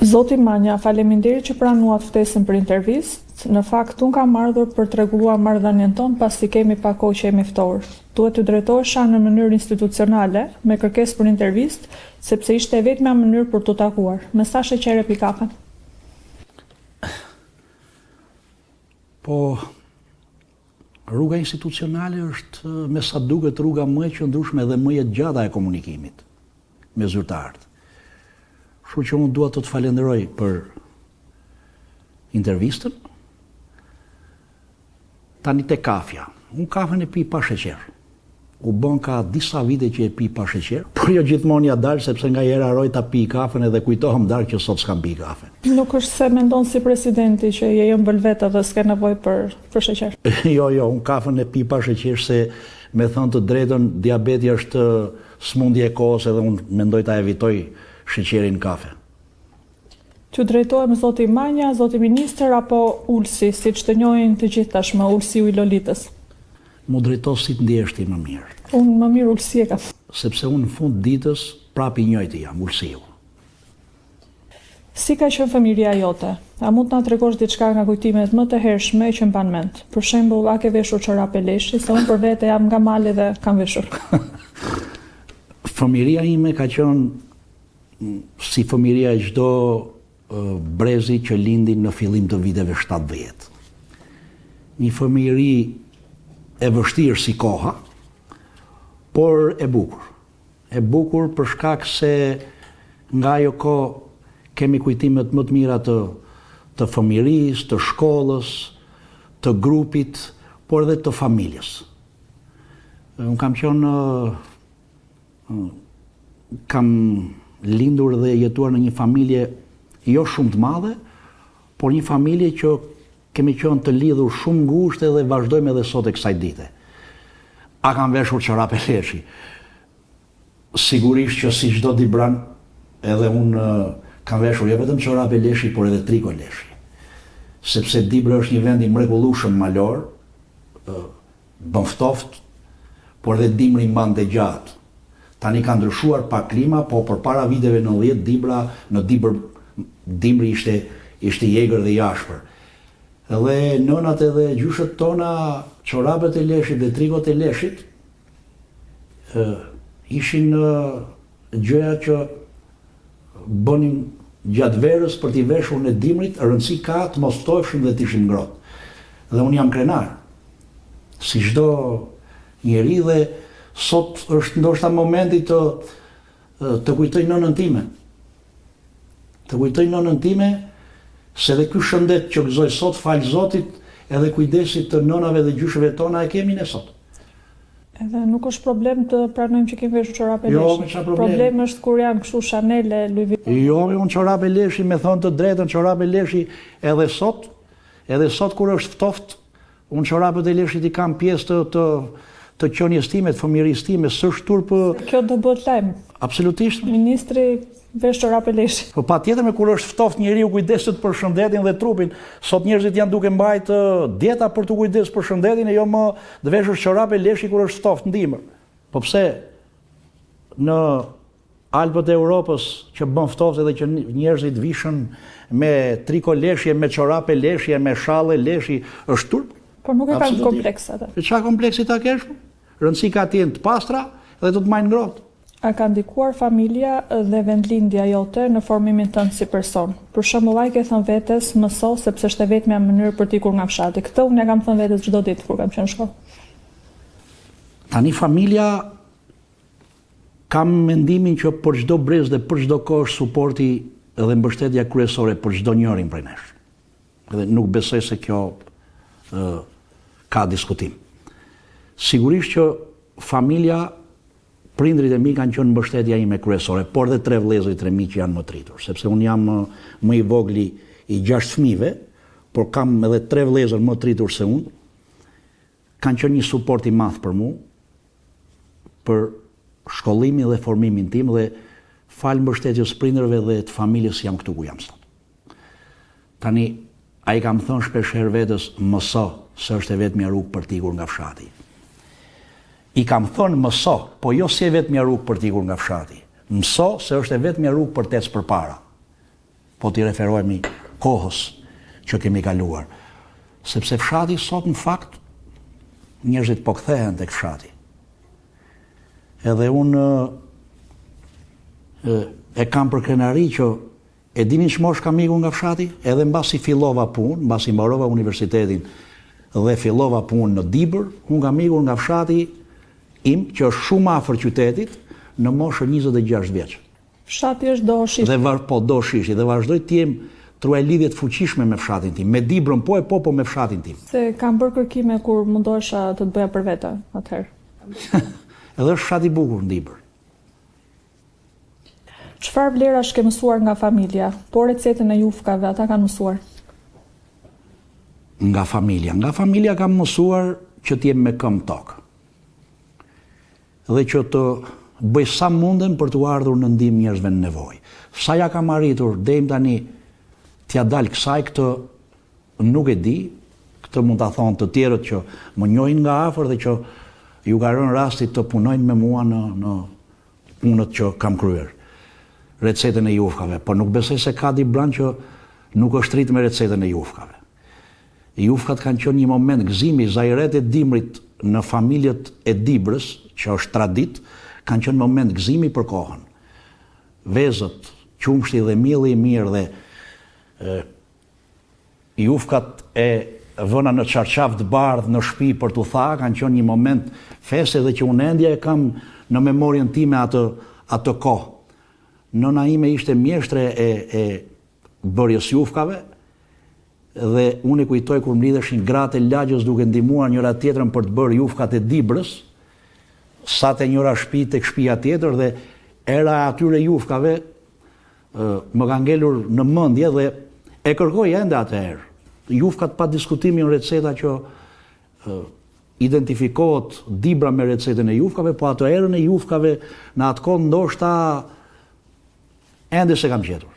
Zoti Manja, faleminderit që pranuat ftesën për intervistë. Në fakt, unë kam ardhur për të rregulluar marrëdhënien tonë pasi kemi pak kohë që jemi ftohur. Duhet t'ju drejtohesha në mënyrë institucionale, me kërkesë për intervistë, sepse ishte e vetmja mënyrë për t'u takuar. Me sa sheqer e pi kafen? Po, rruga institucionale është me sa duket rruga më e qëndrueshme dhe më e gjata e komunikimit me zyrtarët. Kështu që unë dua të të falenderoj për intervistën. Tani te kafja. Unë kafen e pi pa sheqer. U bën ka disa vite që e pi pa sheqer, por jo gjithmonë ia dal sepse nganjëherë harroj ta pi kafen edhe kujtohem darkë që sot s'kam pi kafe. Nuk është se mendon si presidenti që je i ëmbël vetë dhe s'ke nevojë për për sheqer. Jo, jo, unë kafen e pi pa sheqer se me thënë të drejtën diabeti është sëmundje e kohës edhe unë mendoj ta evitoj sheqerin në kafe. T'ju drejtohem zoti Manja, zoti ministër apo Ulsi, siç të njohin të gjithë tashmë, Ulsiu i Lolitës? M'u drejto si të ndjehesh ti më mirë. Unë më mirë Ulsi e kam. Sepse unë në fund të ditës prapë i njëjti jam, Ulsiu. Si ka qenë fëmijëria jote? A mund të na tregosh diçka nga kujtimet më të hershme që mban mend? Për shembull, a ke veshur çorape leshi, se unë për vete jam nga mali dhe kam veshur. Fëmijëria ime ka qenë si fëmijëria e çdo brezi që lindi në fillim të viteve 70. Një fëmijëri e vështirë si koha, por e bukur. E bukur për shkak se nga ajo kohë kemi kujtimet më të mira të të fëmijërisë, të shkollës, të grupit, por edhe të familjes. Unë kam qenë Kam lindur dhe jetuar në një familje jo shumë të madhe, por një familje që kemi qenë të lidhur shumë ngushtë edhe vazhdojmë edhe sot e kësaj dite. A kam veshur çorape leshi? Sigurisht që si çdo dibran, edhe unë kam veshur jo vetëm çorape leshi, por edhe triko leshi. Sepse Dibra është një vend i mrekullueshëm malor, Bën ftohtë, por dhe dimri mbante gjatë. Tani ka ndryshuar pak klima, po përpara viteve 90 Dibra në Dibër dimri ishte ishte i egër dhe i ashpër. Dhe nënat edhe gjyshet tona çorapet e leshit dhe trikot e leshit ë ishin gjëja që bënin gjatë verës për t'i veshur në dimrit, rëndësi ka të mos ftoheshim dhe të ishim ngrohtë. Dhe unë jam krenar. Si çdo njeri dhe sot është ndoshta momenti të të kujtoj nënën time. Të kujtoj nënën time se dhe ky shëndet që gëzoj sot falë Zotit edhe kujdesit të nënave dhe gjysheve tona e kemi ne sot. Edhe nuk është problem të pranojmë që kemi veshur çorape jo, leshi. Jo, problem. Problem është kur janë kështu Chanel e Louis Vuitton. Jo, unë çorape leshi, me thënë të drejtën, çorape leshi edhe sot, edhe sot kur është ftohtë, unë çorapet e leshit i kam pjesë të të të qenies time, të fëmijërisë time, s'është turp. Kjo do bëhet lajm. Absolutisht. Ministri vesh çorape leshi. Po patjetër me kur është ftohtë njeriu kujdeset për shëndetin dhe trupin. Sot njerëzit janë duke mbajt dieta për t'u kujdes për shëndetin e jo më të veshësh çorape leshi kur është ftohtë në dimër. Po pse në Alpët e Europës që bën ftohtë edhe që njerëzit vishen me triko leshi, me çorape leshi, me shalle leshi, është turp? Po nuk e kanë kompleks atë. E ça kompleksi ta kesh? Rëndësi ka të jenë të pastra dhe të të mbajnë ngrohtë. A ka ndikuar familja dhe vendlindja jote në formimin tënd si person? Për shembull, a i ke thënë vetes, mëso sepse është e vetmja mënyrë për të ikur nga fshati. Këtë unë ia kam thënë vetes çdo ditë kur kam qenë në shkollë. Tani familja kam mendimin që për çdo brez dhe për çdo kohë është suporti dhe mbështetja kryesore për çdo njërin prej nesh. Dhe nuk besoj se kjo ë ka diskutim. Sigurisht që familja prindërit e mi kanë qenë mbështetja ime kryesore, por dhe tre vëllezërit e mi që janë më të rritur, sepse unë jam më i vogli i gjashtë fëmijëve, por kam edhe tre vëllezër më të rritur se unë, kanë qenë një suport i madh për mua, për shkollimin dhe formimin tim dhe falë mbështetjes prindërve dhe të familjes jam këtu ku jam sot. Tani, a i kam thënë shpesh herë vetes, mëso, se është e vetmja rrugë për të ikur nga fshati. I kam thënë mëso, po jo si e vetmja rrugë për të ikur nga fshati. Mëso se është e vetmja rrugë për të ecë përpara. Po t'i referohemi kohës që kemi kaluar. Sepse fshati sot në fakt njerëzit po kthehen tek fshati. Edhe unë e kam për krenari që e dini ç'moshë kam ikur nga fshati, edhe mbasi fillova punë, mbasi mbarova universitetin dhe fillova punë në Dibër, unë kam ikur nga fshati im që është shumë afër qytetit në moshën 26 vjeç. Fshati është Dohoshish. Dhe var, po Dohoshishi dhe vazhdoj të jem të ruaj lidhje të fuqishme me fshatin tim, me Dibrën po e po, po me fshatin tim. Se kam bërë kërkime kur mundohesha të të bëja për vete atëherë. Edhe është fshat i bukur në Dibër. Çfarë vlerash ke mësuar nga familja? Po recetën e jufkave, a ta kanë mësuar? Nga familja. Nga familja kam mësuar që të jem me këmbë tokë. Dhe që të bëj sa mundem për t'u ardhur në ndihmë njerëzve në nevojë. Sa ia kam arritur deri më tani t'ia dal kësaj këtë nuk e di, këtë mund ta thonë të tjerët që më njohin nga afër dhe që ju ka rënë rasti të punojnë me mua në në punët që kam kryer. Recetën e jufkave, po nuk besoj se ka dibran që nuk është rritë me recetën e jufkave. Jufkat kanë qenë një moment gëzimi, zajret e dimrit në familjet e Dibrës, që është traditë, kanë qenë moment gëzimi për kohën. Vezët, qumështi dhe mielli i mirë dhe jufkat e vëna në çarçaf të bardhë në shtëpi për t'u tha, kanë qenë një moment feste dhe që unë ende e kam në memorien time atë atë kohë. Nëna ime ishte mjeshtre e e bërjes jufkave dhe unë e kujtoj kur mblidheshin gratë e lagjes duke ndihmuar njëra tjetrën për të bërë jufkat e Dibrës, sa te njëra shtëpi tek shtëpia tjetër dhe era e atyre jufkave më ka ngelur në mendje dhe e kërkoj ende atë erë. Jufkat pa diskutim janë receta që identifikohet Dibra me recetën e jufkave, po atë erën e jufkave në atë kohë ndoshta ende s'e kam gjetur.